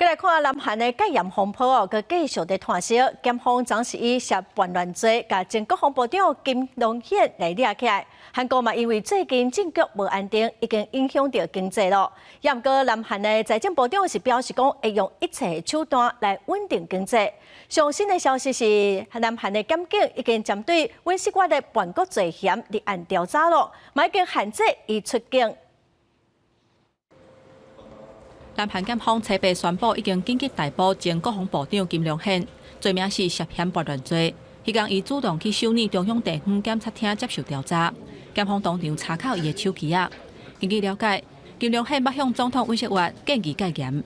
來看南韓的戒嚴風波哦，閣繼續佇湠燒。檢方昨是以涉叛亂罪，共前國防部長金龍顯來掠起來。韓國嘛，因為最近政局無安定，已經影響著經濟囉。也毋過南韓的財政部長是表示講，會用一切手段來穩定經濟。上新的消息是，南韓的檢警已經針對尹錫悅的叛國罪嫌立案調查囉，嘛已經限制伊出境。南韓檢方初八宣布，已經緊急逮捕前國防部長金龍顯，罪名是涉嫌叛亂罪。彼工伊主動去首爾中央地方檢察廳接受調查，檢方當場查扣伊的手機仔。根據了解，金龍顯捌向總統尹錫悅建議戒嚴。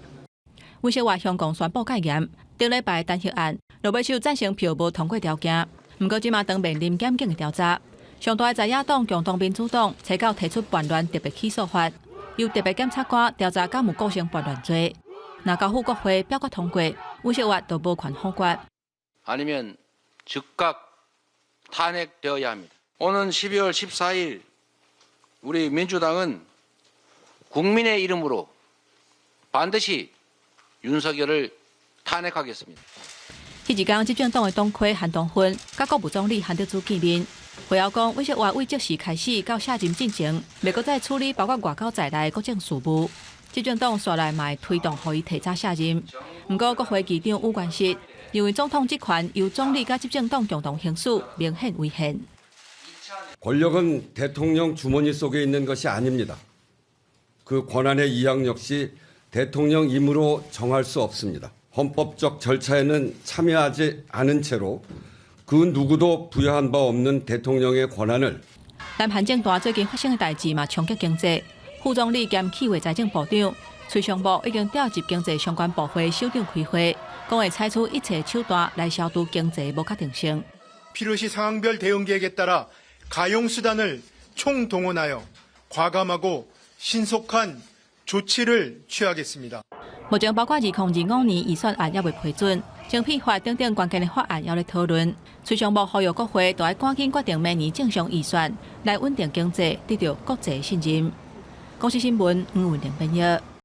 尹錫悅向公宣布戒嚴，頂禮拜彈劾案落尾手贊成票無通過條件，毋過這馬當面臨檢警的調查。上大的在野黨共同民主黨初九提出叛亂特別起訴法，由特別檢察官調查敢有構成叛亂罪。若交付國會表決通過，尹錫悅就無權否決。 아니면 즉각 탄핵되어야 합니다. 오는 12월 14일 우리 민주당은 국민의 이름으로 반드시 윤석열을 탄핵하겠습니다. 彼一工執政黨的黨魁韓東勳佮國務總理韓德洙見面，會後講尹錫悅對即時開始到卸任進前，袂閣再處理包括外交在內的國政事務。執政黨紲來嘛會推動予伊提早卸任。毋過國會議長宇元實認為總統職權由總理佮執政黨共同行使，明顯違憲。 권력은 대통령 주머니 속에 있는 것이 아닙니다. 그 권한의 이양 역시 대통령 임의로 정할 수 없습니다. 헌법적 절차에는 참여하지 않은 채로 그 누구도 부여한 바 없는 대통령의 권한을 南韓政壇最近發生的代誌嘛，衝擊經濟。副總理兼企劃財政部長崔尚木已經召集經濟相關部會首長開會，講會採取一切手段來消除經濟無確定性。 필요시 상황별 대응 계획에 따라 가용 수단을 총동원하여 과감하고 신속한 조치를 취하겠습니다. 目前包括2025年預算案猶未批准，徵庇法等等關鍵的法案猶咧討論。崔尚木呼籲國會都愛趕緊決定明年正常預算，來穩定經濟，得著國際信任。公視新聞黃文玲編譯。